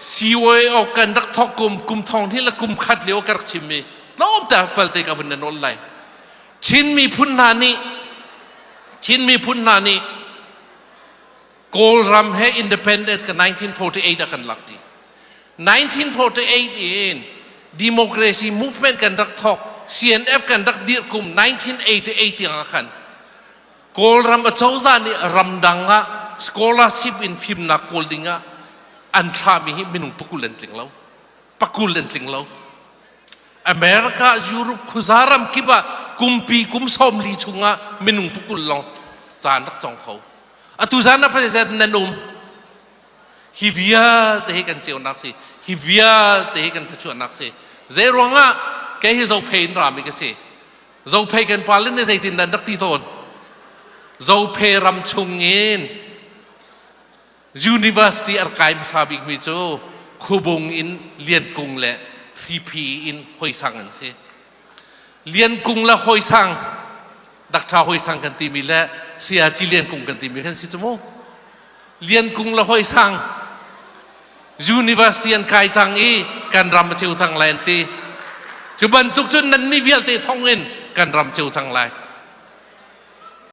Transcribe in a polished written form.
CYO kan rak thawk kum kum thong hnih le kum khat lio ka rak chimmi tlawmte palte ka vun na nawl lai. Chin miphun hna nih Chin miphun hna nih Kawlram he independence ka 1948 ah kan lak ti. 1948 in democracy movement kan rak thawk CNF kan rak dir kum 1988 tiang ah khan Kawlram acozah nih ramdang ah scholarship in fimnak kawl ding ah an thlahmi hi minung pakul an tling lo. Pakul an tling lo. America, Europe, khuza ram kip ah kumpi kum 40 chungah minung pakul lawng caan rak cong kho. Atu zan ah president nan um. Hi vialte hi kan ceunak si. Hi vialte hi kan thluachuahnak si. Zei ruangah kei hi Zophei in rami ka si. Zophei kan pa le nih zeitin dah an rak ti tawn? Zophei ram chung in university a rak kai hmasa bikmi cu Khubung in Lian Kung le Hriphi in Hoi Sang an si. Lian Kung le Hoi Sang, Dr. Hoi Sang kan timi le Sayaci Lian Kung kan timi kan si cu mu. Lian Kung le Hoi Sang university an kai cang i kan ram a ceu cang lai an ti. Cu bantuk cun nannih vialte thong in kan ram ceu cang lai.